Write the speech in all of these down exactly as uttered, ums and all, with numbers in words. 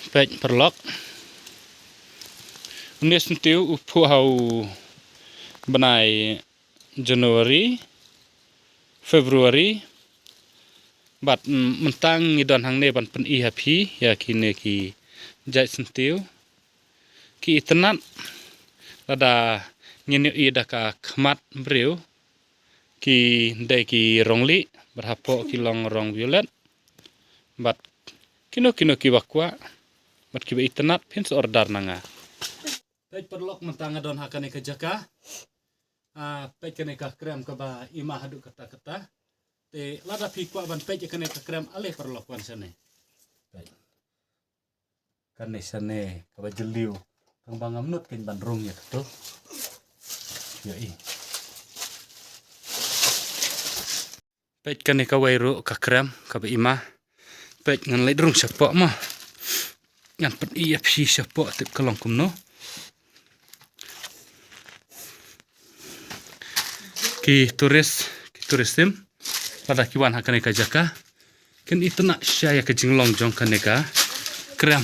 Peit paralok. Une syntiew u phuh ha u bnai January, February. Bad, mm, mynta ngi don hangne ban pyni ha phi ïa kine ki jait syntiew. Ki itynnad lada ngin ïohi da ka khmat briew, ki dei ki rong lieh, bad hapoh ki long rong violet. Bad kino kino kiba kwah, bad kiba itynnad phin sa order na nga. Peit paralok, mynta nga don ha kane ka jaka. Ah, peit kane ka krem kaba i ma haduh katta katta. Te lada phi kwah ban peit ïa kane ka krem, ale paralok, wan shane. Peit. Kane shane kaba jylliew. Tang ba ngam nud kein ban rung ïa kato. Ïohi. Peit kane kawei ruh ka krem kaba i ma. Peit, ngan leit rung shapoh mo. Ngan pyni ïa phi shapoh tip ka long kumno. Ki tourist, ki tourism, lada ki wan ha kane ka jaka, kin itynnad shisha ïa ka jinglong jong kane ka krem.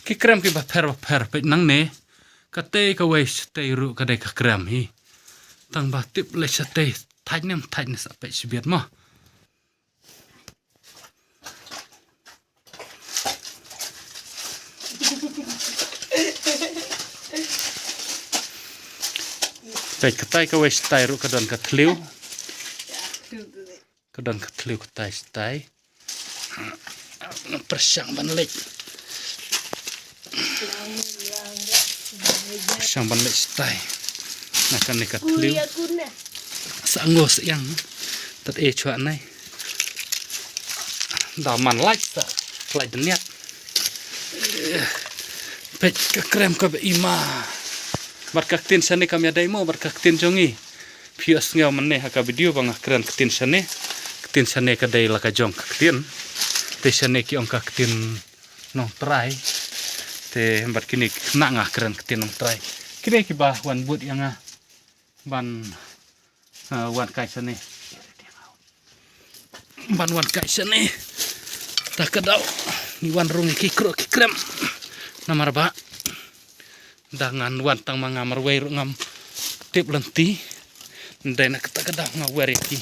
Ki krem kiba pher ba pher, peit nangne, katei kawei shatei ruh ka dei ka krem hi. Tang ba tip lei shatei, thait ne ym thait ne, sa peit shibit mo. Peit, katai kawei shatai ruh ka don ka thliew. Ka don ka thliew katai shatai. Pyrshang ban leit. Pyrshang ban leit shatai. Na kane ka thliew. Sa ngo sa ïang. Tad eh chwa nai. Da man lait sa lait dniat. Peit ka krem kaba i ma. Bad ka ktien shane kam ïadei mo bad ka ktien jong ngi. Phi ïohsngew mynne ha ka video ba nga kren ktien shane. Ktien shane ka dei la ka jong ka ktien. Te shane ki ong ka ktien Nongtrai. Te bad kine ki khynnah nga kren ktien Nongtrai. Kine kiba wan bud ïa nga ban, ah, wan kai shane. Ban wan kai shane. Ta ka daw ngi wan rung ïa ki krem ki krem. Namar ba da ngan wan tang ma nga marwei ruh ngam tip lynti. Dei na kata ka daw nga wer ïa ki.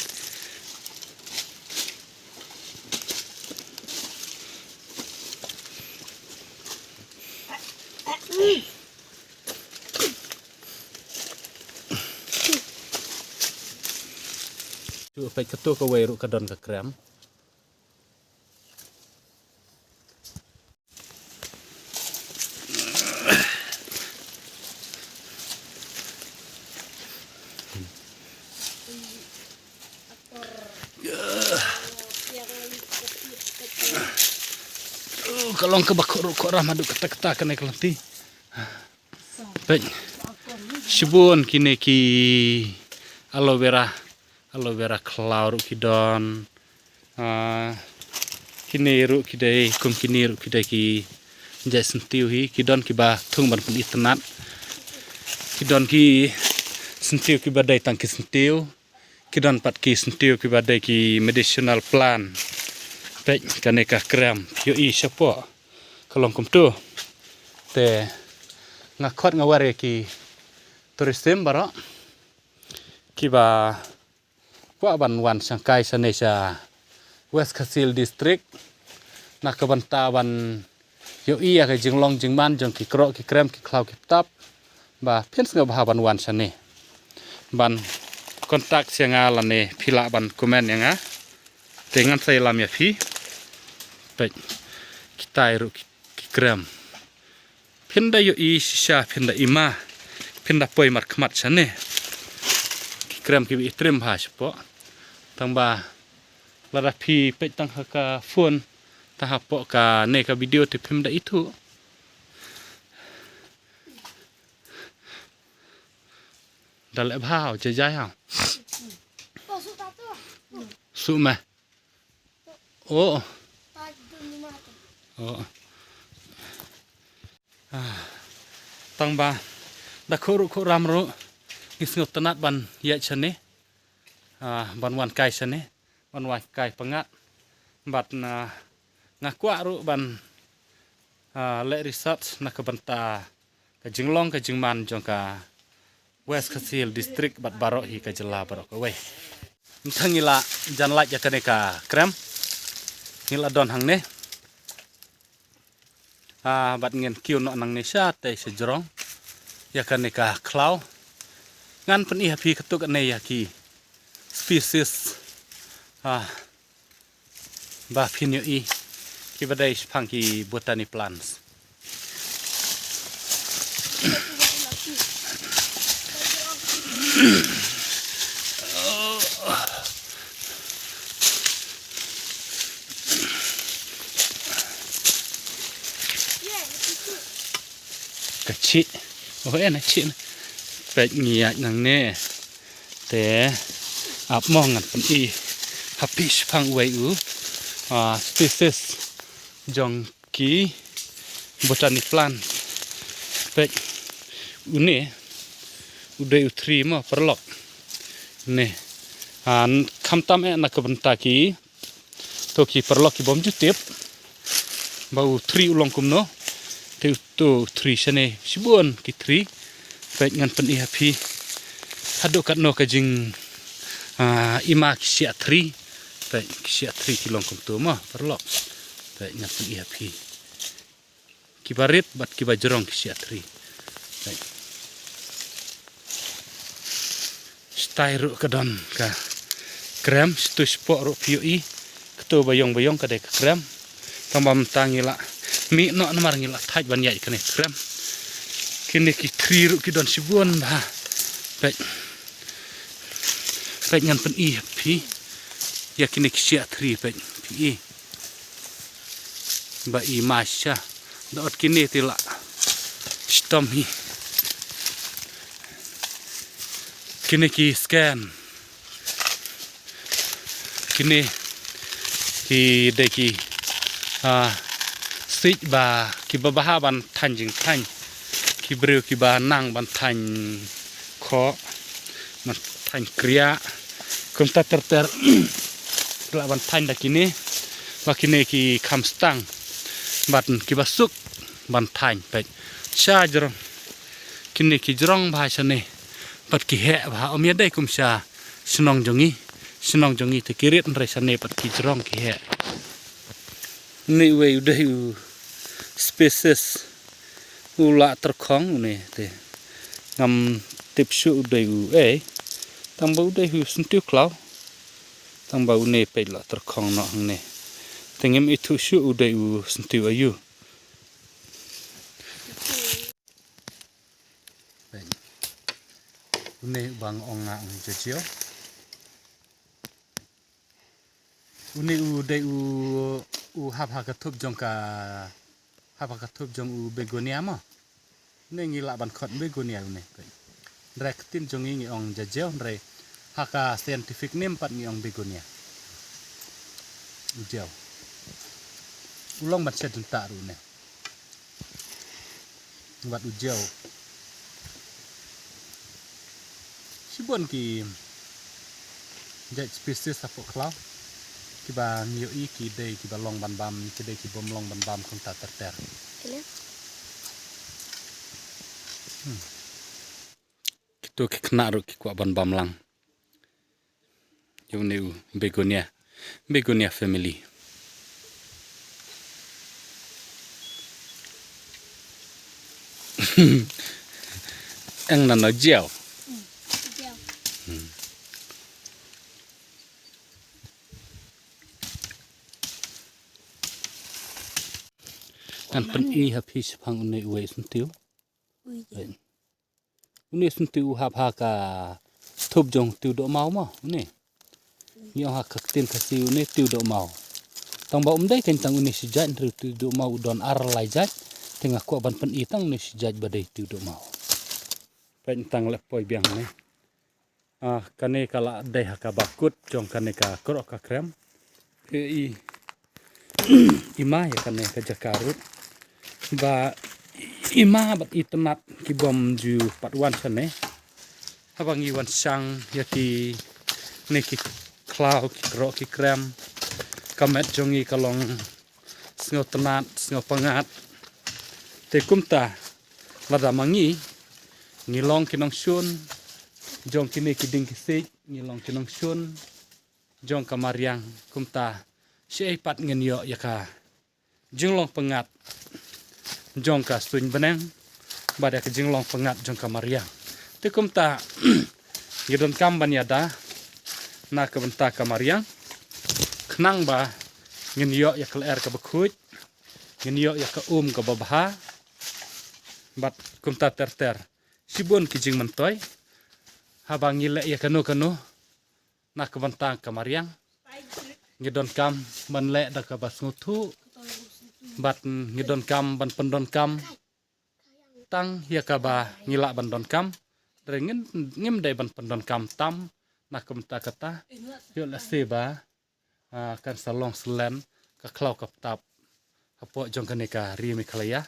Shu peit kato kawei ruh ka don ka krem. Oh, ka long kaba khuh ruh khuh ram haduh katta katta kane ka lynti. Peit. Shibun kine ki aloe vera. Aloe vera khlaw ruh ki don. Ah, kine ruh ki dei, kum kine ruh ki dei ki jait syntiew hi, ki don kiba thung ban pynitynnad. Ki don ki syntiew kiba dei tang ki syntiew. Ki don pat ki syntiew kiba dei ki medicinal plant. Peit kane ka krem, phi ïohi shapoh. Ka long kumto. Te nga khot nga wer ïa ki tourism baroh kiba kwah ban wan shangkai shane sha West Khasi Hills District. Na ka bynta ban ïohi ïa ka jinglong jingman jong ki kroh ki krem ki khlaw ki btap. Ba phin sngewbha ban wan shane. Ban contact ïa nga lane phi lah ban comment ïa nga. Te ngan sa ïalam ïa phi. Peit. Kitai ruh ki, ki krem. Phin da ïohi shisha, phin da i ma, phin da poi markhmat shane. Ki krem kiba i trim bha shapoh. Tang ba lada phi peit tang ha ka phone, tang hapoh kane ka video te phim da ithuh. Da leh bha, jai jai ha. Suk me. Oh. Oh. Ah. Tang ba da khuh ruh khuh ram ruh ngi sngewtynnad ban ïaid shane. Ah, ban wan kai shane, ban wan kai pyngngad. Bad na nga kwah ruh ban Ah, leh research na ka bynta ka jinglong ka jingman jong ka West Khasi Hills District bad baroh hi ka jylla baroh kawei. Mynta ngi la jan lait ïa kane ka krem. Ngi la don hangne. Ah, bad ngin kiew noh nangne sha te sha jrong ïa kane ka khlaw. Ngan pyni ha phi katto katne ïa ki species, ah, ba phin ïohi kiba dei shaphang ki botany plants. Ka chih. Oh, eh, na chih na. Peit ngi ïaid nangne. Te ap mo ngan pyni ha phi shaphang uwei u, ah, species jong ki botany plant. Peit une u dei u tree mo, paralok. Ne. Ah, khamtam eh na ka bynta ki to ki paralok ki bym ju tip ba u tree u long kumno. Te uto u tree shane shibun ki tree. Peit ngan pyni ha phi haduh katno ka jing, ah, ima ki shiah tree. Peit ki shiah tree ki long kumto mo paralok. Peit ngan pyni ha phi. Kiba rit bad kiba jrong ki shiah tree. Peit. Shatai ruh ka don ka krem, shatu shapoh ruh phi ïohi. Kato ba ïong ba ïong ka dei ka krem. Tang ba mynta ngi la mih noh namar ngi la thait ban ïaid kane ka krem. Kine ki tree ruh ki don shibun bha. Peit. Peit ngan pyni ha phi ïa kine ki shiah tree, peit phi i. Ba i ma sha. Da ot kine te la shitom hi. Kine ki scan. Kine ki dei ki, ah, sik ba kiba bha ban thaiñ jingthaiñ. Ki briew kiba nang ban thaiñ khoh, ban thaiñ kriah. Kumta ter ter. Lah ban thaiñ da kine. Ba kine ki kham stang. Ban kiba suk ban thaiñ peit. Sha jrong. Kine ki jrong bha shane. Bad ki heh bha, ym ïadei kum sha shnong jong ngi. Shnong jong ngi te ki rit hynrei shane pat ki jrong ki heh. Une uwei u dei u species u la tyrkhong une te. Ngam tip shuh u dei u ei. Tang ba u dei u syntiew khlaw. Tang ba une peit la tyrkhong noh hangne. Te ngim ithuh shuh u dei u syntiew aïu. Une u ba nga ong nga ong jajiaw. Une u dei u, u hap ha ka thup jong ka, hap ha ka thup jong u begonia mo. Une ngi lah ban khot begonia une. Hynrei ka ktien jong ngi ngi ong jajiaw, hynrei ha ka scientific name pat ngi ong begonia. U jiaw. U long ban shet dynta ruh une. Wat u jiaw. Shibun ki jait species hapoh khlaw. Kiba ngi ïohi ki dei kiba long ban bam, ki dei ki bym long ban bam kumta ter ter. Kile? Hmm. Kito ki khynnah ruh ki kwah ban bam lang. Ïa une u begonia. Begonia family. Eng nano jiaw. Jiaw. Hmm. Ngan pyni ha phi shaphang une uwei syntiew. Ui. Une syntiew u hap ha ka thup jong tiew dohmaw mo, une. Ngi ong ha ka ktien Khasi une tiew dohmaw. Tang ba um dei kein tang une shi jait, hynrei tiew dohmaw u don ar lai jait. Te nga kwah ban pyni tang une shi jait ba dei tiew dohmaw. Peit tang leh poi biang ne. Ah, kane ka la dei ha kaba kut jong kane ka kroh ka krem. Phi i, i ma ïa kane ka jaka ruh. Ba i ma bad i tnat ki bym ju pat wan shane. Haba ngi wan shang ïa kine ki khlaw ki kroh ki krem. Ka met jong ngi ka long sngew tnat, sngew pyngngad. Te kumta, lada ma ngi, ngi long ki nongshun jong kine ki dieng ki siej, ngi long ki nongshun jong ka mariang, kumta shaei pat ngin ïoh ïa ka jinglong pyngngad jong ka suiñ bneng bad ïa ka jinglong pyngngad jong ka mariang. Te kumta, ngi donkam ban ïada na ka bynta ka mariang, khnang ba ngin ïoh ïa ka lyer kaba khuid, ngin ïoh ïa ka um kaba bha, bad kumta ter ter. Shibun ki jingmyntoi haba ngi leh ïa kano kano na ka bynta ka mariang, ngi donkam ban leh da kaba sngewthuh, bad ngi donkam ban pyndonkam tang ïa kaba ngi lah ban donkam. Hynrei ngin, ngim dei ban pyndonkam tam na ka bynta kata, ïoh lehse ba, ah, kan sa long slen ka khlaw ka btap hapoh jong kane ka ri Meghalaya,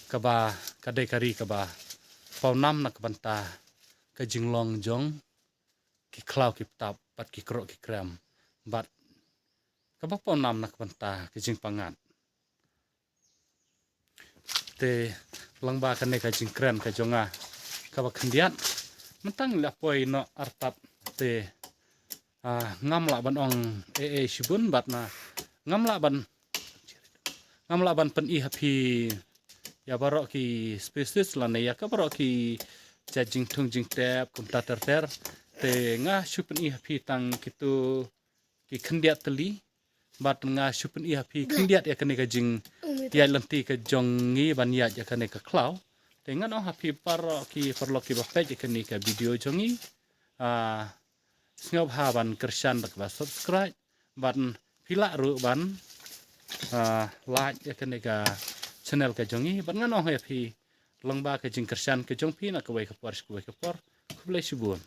kaba ka dei ka ri kaba pawnam na ka bynta ka jinglong jong ki khlaw ki btap bad ki krok ki krem, bad kaba pawnam na ka bynta ka jingpyngngad. Te lyngba kane ka jingkren ka jong nga kaba khyndiat, mynta ngi la poi noh artat, te, ah, ngam lah ban ong ei ei shibun bad na ngam lah ban, ngam lah ban pyni ha phi ïa baroh ki species lane ïa ka baroh ki jait jingthung jingtep kumta ter ter. Te nga shu pyni ha phi tang kitu ki khyndiat tylli, bad nga shu pyni ha phi khyndiat ïa kane ka jingïaid lynti ka jong ngi ban ïaid ïa kane ka khlaw. Te ngan ong ha phi baroh ki paralok kiba peit ïa kane ka video jong ngi, ah, sngewbha ban kyrshan da kaba subscribe, bad phi lah ruh ban, ah, like ïa kane ka channel ka jong ngi, bad ngan ong ïa phi lyngba ka jingkyrshan ka jong phi na kawei ka por sha kawei ka por. Khublei shibun.